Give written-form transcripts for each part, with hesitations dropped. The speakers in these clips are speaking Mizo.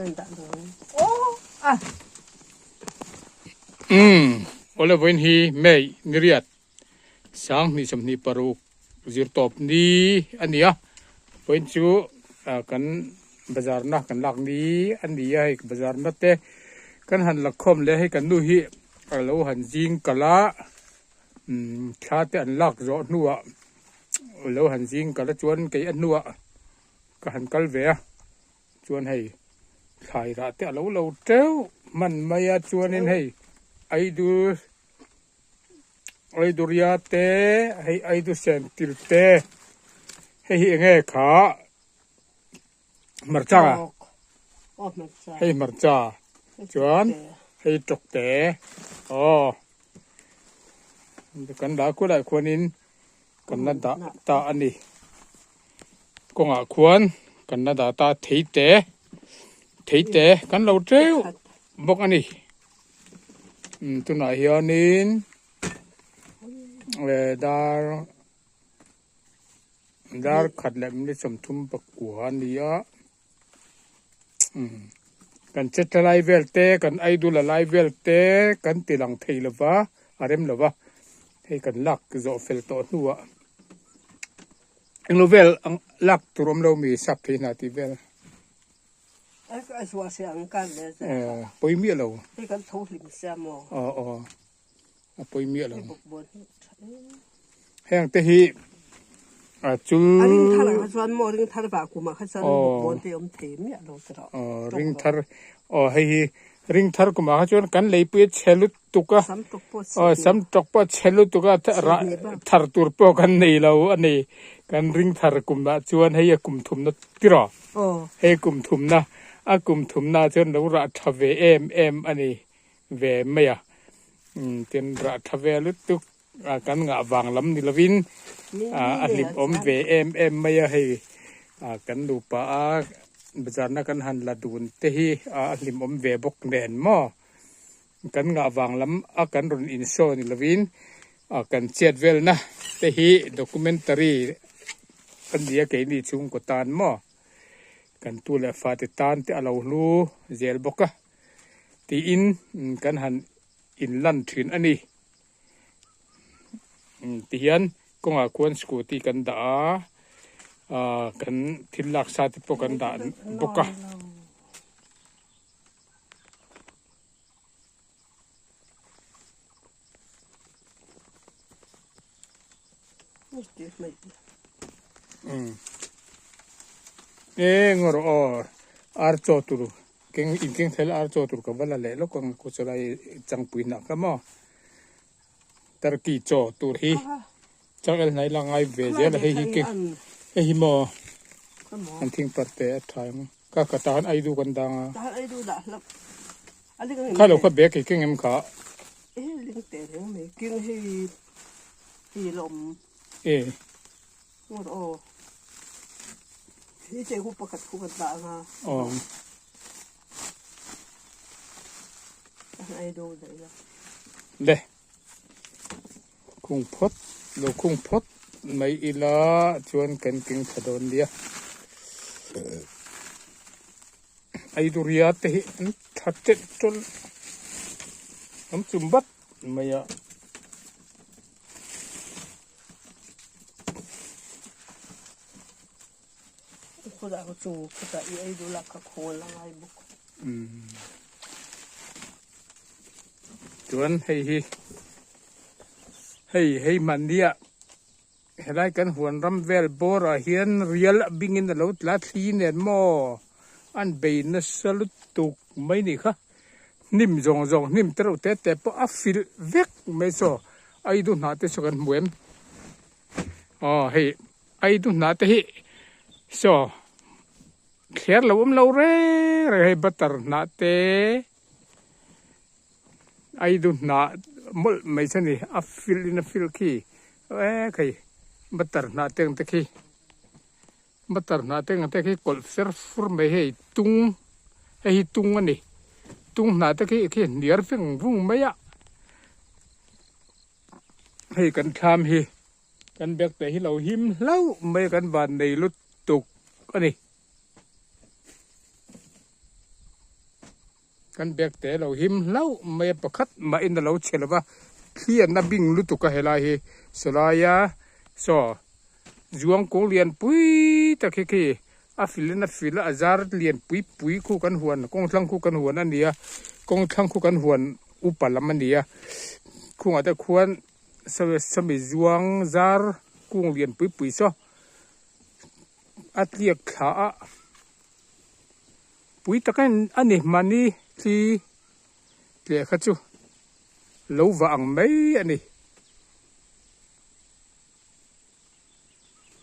Umm awle vawiin hi May ni riat 2026 zirtawp ni a ni a vawiin chu kan bazar na kan lak ni a ni a hei bazar na te kan han la khawm leh a hei kan nu hi a lo han zing kalh a umm thla te an lak zawh hnuah a lo han zing kalh a chuan kei a hnuah ka han kal ve a. Chuan hei thlai rah te a lo lo teuh hman mai a chuanin hei aidu aiduria te hei aidu sentil te hei hi eng nge kha hmarcha hei hmarcha chuan hei tawk te aw kan dah kulah khuanin kan la dah ta a ni. Kawngah khuan kan la dah ta thei te thei te kan lo teuh bawk a ni. Umm tunah hianin eh dar dar khat leh minute sawmthum pakua a ni a umm kan che tla lai vel te kan ei dul a lai vel te kan ti lang thei lo va a rem lo va hei kan lak zawh fel tawh hnuah. Englo vel ang lak tur awm lo mi sap thei hna tih vel. Aw pawi miah lo. Aw aw a pawi miah lo. Heng te hi a chul. Aw ring thar aw hei hi ring thar kumah kha chuan kan leipui a chhe lut tuk a aw sam tawk pawh a chhe lutuk a rah thar tur pawh kan nei lo a ni kan ring thar kumah chuan hei a kum thumna tiraw hei kum thumna a kum thumna chuan lo rah tha ve em em a ni ve mai a tin rah tha ve lutuk a kan ngah vang lam ni lovin a hlim awm ve em em mai a hei kan nupa a bazar na kan han la dun te hi a hlim awm ve bawk nen maw. Kan ngah vang lam a kan rawn in show ni lovin kan chet velna te hi documentary a ni a keini chhungkaw tan maw kan tu leh fate tan te a lo hlu zel bawk a tiin kan han in lan thin a ni tihian kawngah khuan scooty kan dah a kan thil lak sa te pawh kan dah bawk a. E ngawr aw ar chaw tur keng in keng thel ar chaw tur ka va la leh lawk ang ku chulai changpui hnah kha maw turkey chaw tur hi chak el hnai la ngai ve zel a hei hi keng hei hi maw an thing parte a tha ang. Ka ka tan ai du kan dang a. Tan ai du dah hlap. A ling Kha lo kha bag i keng em kha. E ling te reng mai king hei hi lom. E. Ngur o. Hi che hu pakhat khu kan dah nga. Aw. Tan ai du dah ila. Le. Khung phawt lo khung phawt mai ila chuan kan keng tha dawn nia Aiduria te hi an tha telh tawlh an chum bat mai a. Chuan hei hi hei hei hmannia helai kan huan ram vel bawr ah hian rial a bingin a lo tla thli nen maw an bei nasa lutuk mai ni kha hnim zawng zawng hnim te reuh te te pawh a filh vek mai saw aidu hnah te saw kan hmu em aw hei aidu hnah te hi saw. Thler lo awm lo reng reng hei butter hnah te aidu hnah mawlh mai chu a ni a filh in a filh khi e khei butter hnah te ang te khi butter hnah te ang te khi kawlh fer fur mai hei tung hei hi tung a ni tung hnah te khi khi hniar veng vung mai a hei kan thlam hi. Kan bag te hi lo him hlauh mai a kan van nei lutuk a ni. Kan bag te lo him hlauh mai a, pakhat mahin a lo chhe lova, thli an la bing lutuk a helai hi sawlaia saw zuang kung lian pui tak hi khi a fil in a fil a, a zar lian pui pui khu kan huan kawng thlang khu kan huan a ni a, kawng thlang khu kan huan upa lam a ni a, khungah te khuan sawmi zuang zar kung lian pui pui saw a tliak thla a. Pui tak a ni hmani thli tleh kha chu lo va ang mai a ni.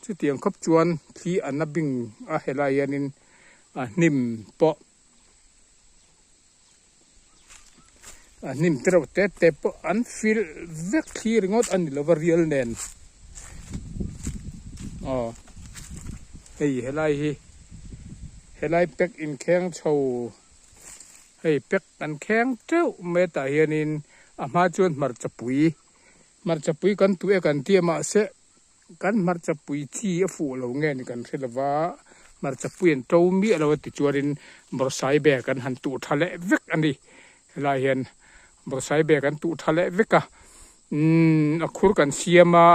Chutiang khawp chuan thli a na bing a helai hianin a hnim pawh a hnim te reuh te te pawh an filh vek thli ringawt a ni lova rial nen aw hei helai hi helai pack inkheng chho hei pack an kheng teuh mai tah hianin a hma chuan hmarcha pui hmarcha pui kan tuh e kan tia mahse Kan hmarcha pui chi a fuh lo nge ni kan hre lova, hmarcha pui an to miah lo a ti chuanin bawrhsaibe kan han tuh tha leh vek a ni. Helai hian bawrhsaibe kan tuh tha leh vek a, umm a khur kan siam a,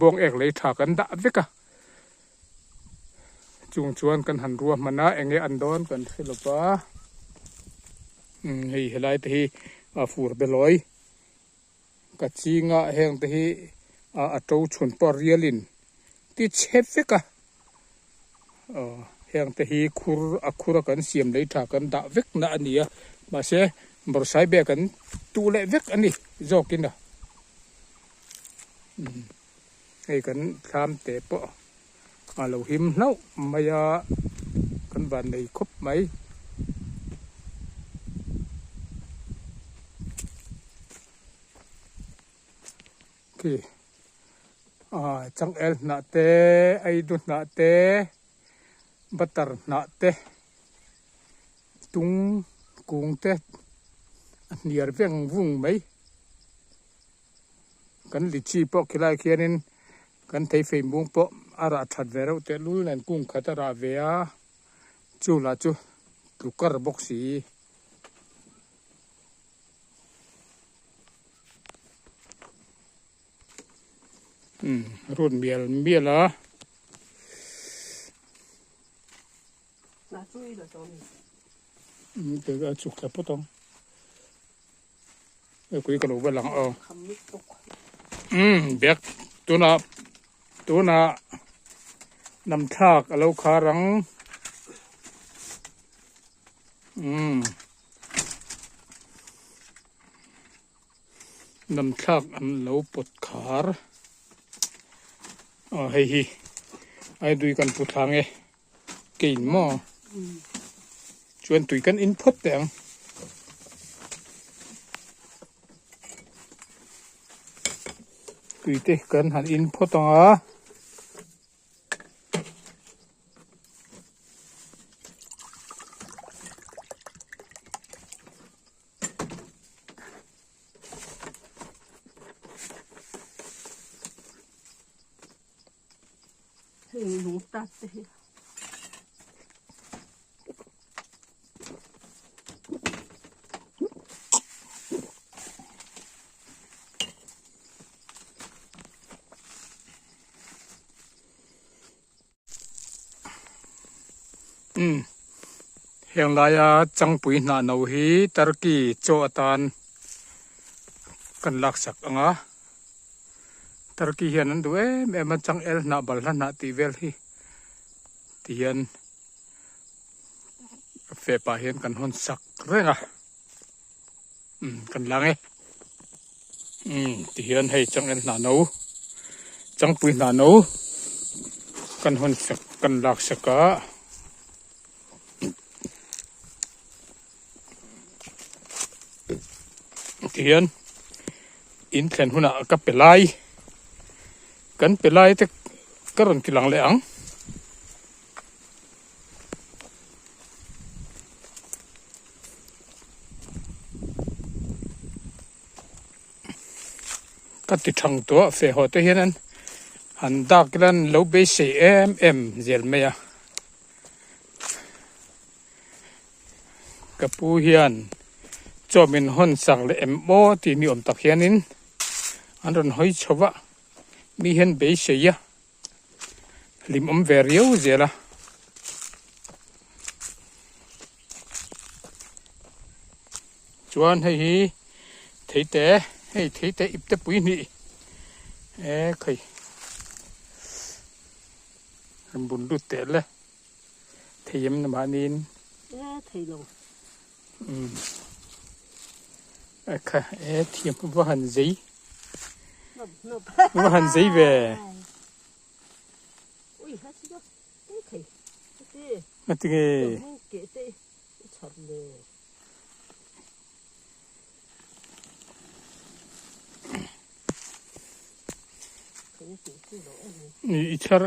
bawng ek lei tha kan dah vek a, chung chuan kan han ruahman a, enge an dawn kan hre lova, umm hei helai te hi a fur belawi. Ka chingah heng te hi a to chhun pawh rialin ti chhe vek a, heng te hi khur a khur a kan siam lei tha kan dah vek na a ni a, mahse bawrhsai bag an tuh leh vek a ni zawkin a, hei kan thlam te pawh a lo him hlauh mai a, kan van nei khawp mai. Khi ah changel hnah te aidu hnah te butter hnah te tung kung te a hniar veng vung mai. Kan lichi pawh khilai khianin kan thei fei mung pawh a rah that ve reuh teh lul nen kung khat a rah ve a, chu lah chu tlukar bawk si. Umm rut mial mial a. Umm a chuk thla phawt ang. Hei ka lo va lang aw. Umm bag tunah tunah nam thlak a lo khar ang. Umm nam thlak an lo pawt khar. Aw hei hi aidui kan pu thlang e. Kein maw? Chuan tui kan in phawt teh ang. Tui te kan han in phawt ang a. Hei lung tat te hi. Umm heng laia changpui hnah no hi turkey chaw atan kan laksak ang a turkey hian an duh em em a changel hnah balhla hnah tih vel hi ti hian feh pah hian kan hawn sak reng a umm kan lang e umm ti hian hei changel hnah no changpui hnah no kan hawn sak kan lak sak a. Tihian in thlen hunah ka pe lai kan pe lai te ka rawn ti lang leh ang. Ka ti thang tawh a feh haw te hian an han dak ila an lo beisei em em zel mai a. Ka pu hian. Chaw min hawn sak leh em aw tih ni awm tak hianin an rawn hawi chho va, mi hian beisei a hlim awm ve riau zel a. Chuan hei hi theite hei theite ipte pui hnih e khai rawn bun lut teh le thei em na mahniin. E thei lo. Umm kha e thiam va han zei va han zei ve. Ngatinge. I chhar.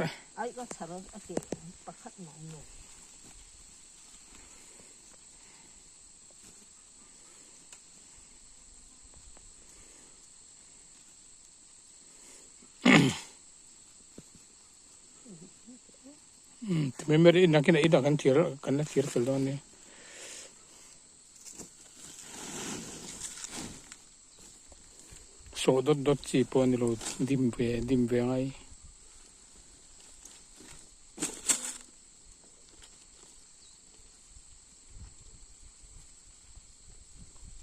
Memory in nakin ina kan thir kan la thir fel dawn nia. Sawh dawt dawt chi pawh a ni lo dim ve dim ve ngai.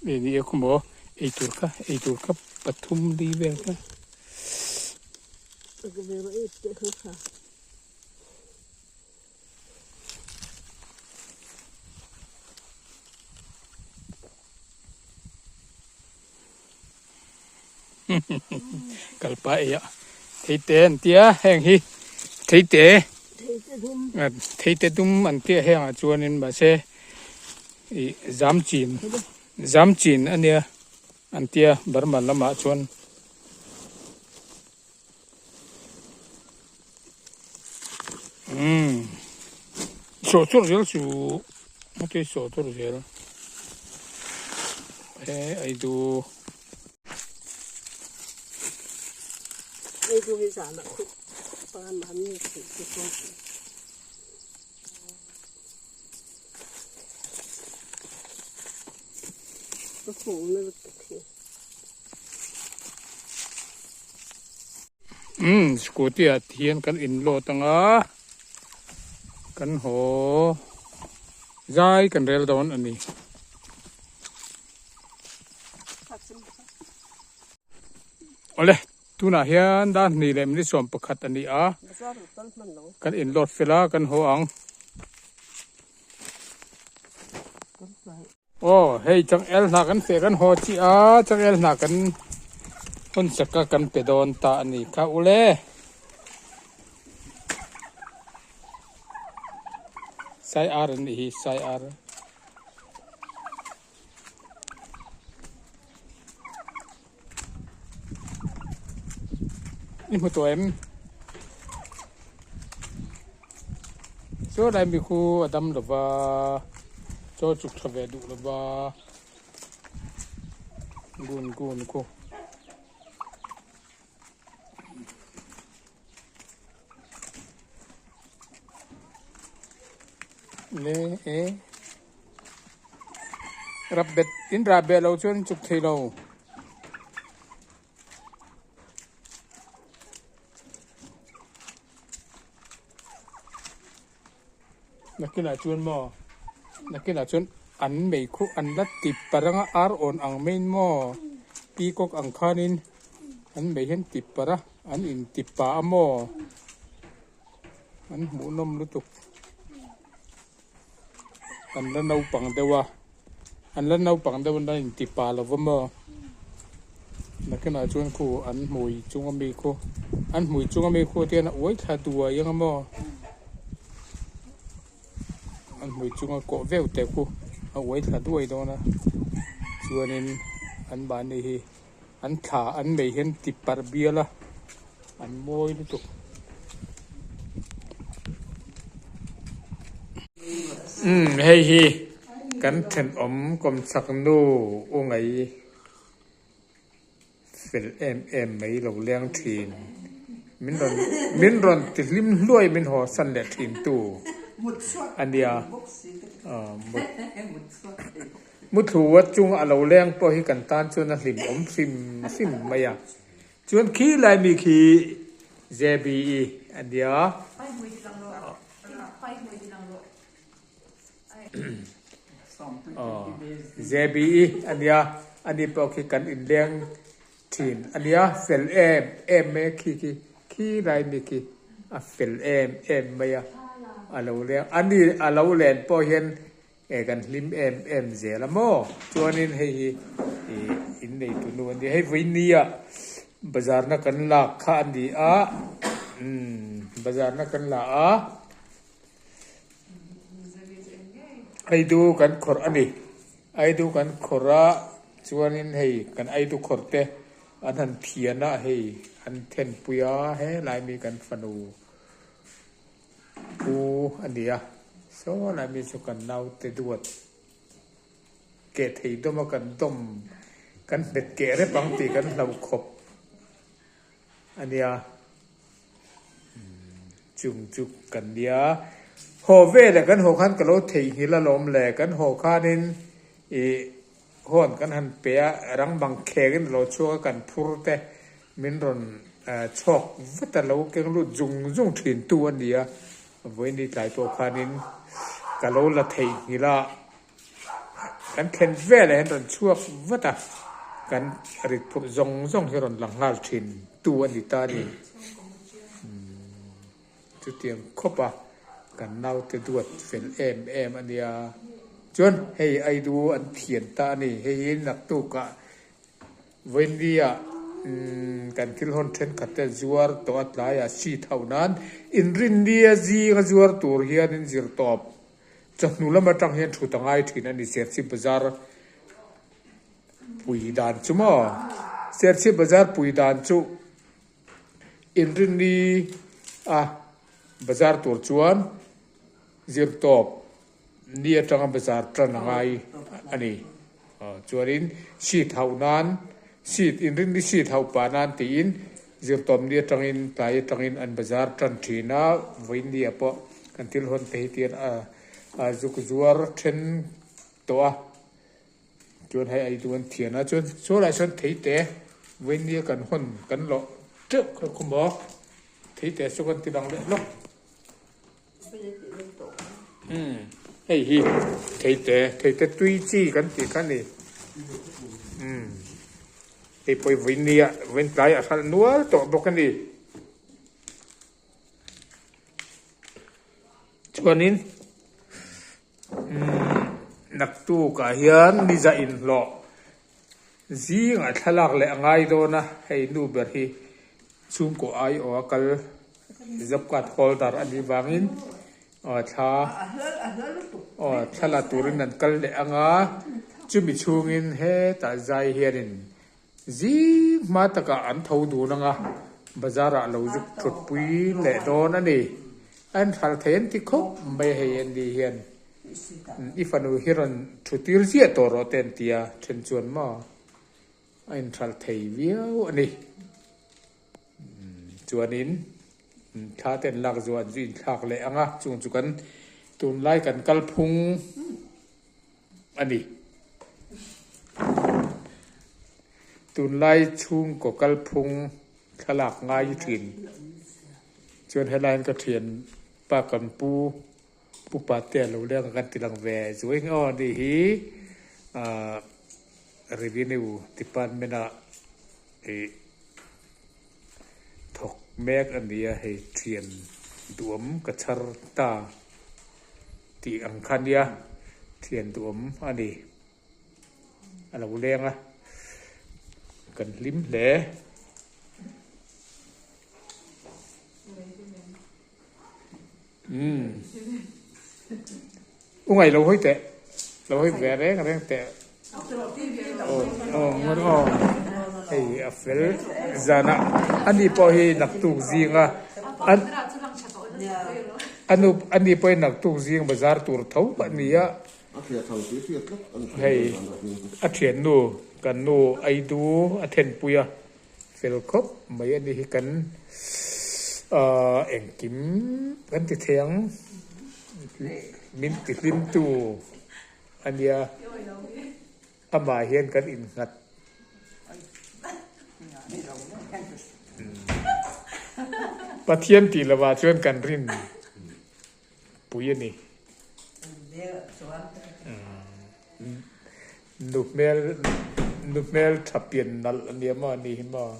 Ni e khaw maw eitur kha eitur kha pathum li vel kha. Kalpa ei a theite an tia heng hi theite theite dum an tia heng ah chuanin mahse ih zam chin zam chin a nia an tia Burma lamah chuan. Umm sawh chawrh zel chu heti sawh chawrh zel he ei du. Ei du hi zan ah khuh pa mahni theih te chuan. Ka khuh na lutuk hi. Umm scooty ah hian kan in load anga kan haw zai kan rel dawn a ni. Awle tunah hian dar hnih leh minute 11 a ni a kan in load fel a kan haw ang. Aw hei changel hna kan feh kan haw chiah a changel hna kan hawn sak a kan pe dawn ta a ni kha ule. Sai ar an nih hi sai ar. I hmu tawh em? Chu lai mi khu a dam lo va, chaw chuk tha ve duh lo va, gun gun khu. Le e rap bet in rap bet lo chuan chuk thei lo. Nakinah chuan maw nakinah chuan an mei khu an la ti par anga ar awn ang maiin maw peacock ang khanin an mei hian ti par a an in ti pah a maw an hmuhnawm lutuk an la naupang deuh a an la naupang deuh an la in ti pah lo va maw nakinah chuan khu an hmui chunga mi khu an hmui chunga mi khu te hian a uai thla duai ang a maw an hmui chunga kawh veu te khu a uai thla duai dawn a chuanin an mahni hi an thla an nei hian ti parh bial a an mawi lutuk. Umm hei hi kan thenawm kawmchhak nu u ngai fel em em mai lo leng thin min rawn min rawn ti hlim hluai min haw san leh thin tu a nia. Muthlu a chunga a lo leng pawh hi kan tan chuan a hlimawm hrim hrim mai a. Chuan khi lai mi khi JBE a nia. JBE a nia, ani pawh khi kan inleng thin a nia, fel em em mai a khi khi, khi lai mi khi a fel em em mai a, a lo leng, ani a lo len pawh hian E kan hlim em em zel a maw? Chuanin hei hi ih in neitu nu a nia, hei vawinia bazar na kan lak kha a ni a, umm bazar na kan la a, aidu kan khawrh a ni, aidu kan khawrh a chuanin hei kan aidu khawrh te an han phian a hei an thenpui a helai mi kan fanu. Pu a ni a, saw lai mi chu kan naute duat keh thei dawm a kan dawm kan hmet keh rep ang tih kan hlau khawp a nia, chung chu kan nia. Haw veleh kan haw khan ka lo theihnghilh alawm le, kan haw khanin ih Hawn kan han pe a, rang bang khengin a lo chhuak a, kan phur te min rawn chhawk vat a, lo keng lut zung zung thin tu a ni a, vawiin tlai pawh khanin ka lo la theihnghilh a, kan thlen velah hian rawn chhuak vat a, kan rit phurh zawng zawng hi rawn lang nghal thin tu a ni ta a ni. Chutiang khawp a kan naute duat fel em em a nia. Chuan hei Aidu an thian ta a ni. Hei hi naktukah Vawiinliah kan thil hawn thenkhat te zuar tawh a tlaiah seat hauh nan inrinnia zinga zuar tur hianin zir tawp chawhnu lam atang hian thut a ngai thin a ni Serchhip Bazar pui dan chu maw? Serchhip Bazar pui dan chu. Inrinni a bazar tur chuan zirtawp ni atanga bazar tan a ngai a ni. Chuanin seat hauh nan seat inrinni seat hauh pah nan tiin zirtawp ni atangin tlai atangin an bazar tan thin a, vawiinni ah pawh kan thil hawn te hi tian a zuk zuar then tawh a. Chuan hei ei duh an thian a, chuan saw lai sawn theite vawinia kan hawn kan lawh teuh kha khaw maw theite chu kan ti lang leh lawk. Umm hei hi theite theite tui chi kan tih kha a ni. Umm hei pawh hi vawinia vawiin tlai a hralh nual tawh bawk a ni. Chuanin Naktukah hian niza inhlawh zingah thlalak leh a ngai dawn a, hei nu ber hi chhungkaw aiawh a kal job card holder a nih vangin thla thla la turin an kal leh ang a, chumi chhungin hetah zai hianin Zing hma takah an tho dun ang a, bazar ah lo zuk thut pui leh dawn a ni. A inhral thei an ti khawp mai a hei Andy hian i fanu hi rawn thu tir ziah tawh rawh te an ti a, then chuan maw a inhral thei viau a ni. Chuanin thla te an lak zuah an zu inthlak leh ang a, chung chu kan tunlai kan kalphung a ni. Tunlai chhungkaw kalphung thlalak ngai thin chuan helaiin ka thian pa kan pu pu Patea lo leng a kan ti lang ve zuai nge aw ani hi ahh revenue department ah ih thawk mek a ni a hei thian duhawm ka chhar ta. Tih ang kha nia thian duhawm a ni. A lo leng a, kan hlim hle. Umm. U ngaih lo hawi teh. Lo hawi ve reng reng teh. Aw aw ngawn aw. Hei a fel zan a ani pawh hi naktuk zinga an anu ani pawh hi naktuk zing bazar tur tho a ni a. Hei a thiannu kan nu Aidu a thenpui a fel khawp mai a ni hi kan ahh engkim kan ti thei ang min ti hlimtu a nia. Amah hian kan innghat. Pathian tih lovah chuan kan rin pui a ni. Nu hmel nu hmel tha pian nalh a nia maw a ni hi maw.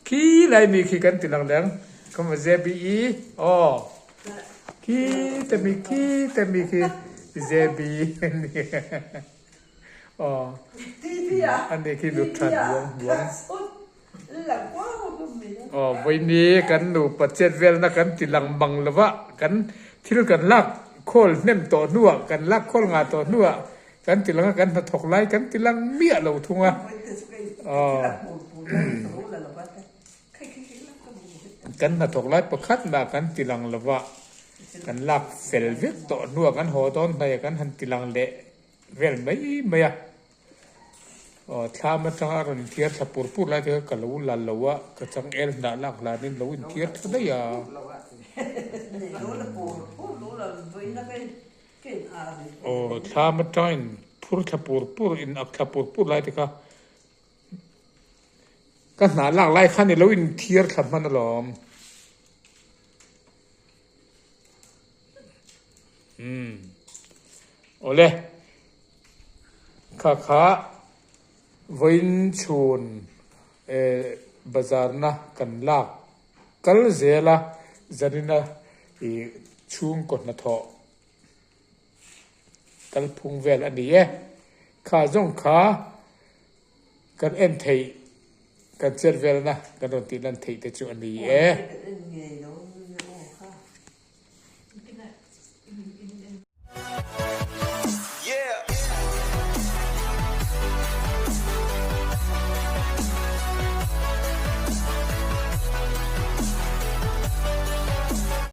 Khi lai mi khi kan ti lang leng kama ZBE aw khi te mi khi te mi khi ZB aw ani khi lut than buang buang aw voini kan nupa chet velna kan ti lang mang lova kan thil kan lak khawl hnem tawh hnuah kan lak khawl ngah tawh hnuah Kan ti lang a, kan hnathawk lai kan ti lang miah lo thung a. Kan hnathawk lai pakhat mah kan ti lang lo va, kan lak fel vek tawh hnuah kan haw dawn hnai a, kan han ti lang leh vel mai mai a. Aw thlam atanga a rawn inthiar thla pur pur lai te kha ka lo la lo a, ka changel hnah lak hlanin lo inthiar thla daih a. Aw thlam atangin phur thla pur pur in ak thla pur pur lai te kha ka hnah lak lai khan i lo in thiar thla hman alawm. Umm awle kha kha vawiin chhun eh bazar na kan lak Kal zel a, Zarina i chhungkaw hnathawh kalphung vel a ni e. Kha zawng kha kan en theih, kan chet velna kan rawn tih lan theih te chu a ni e.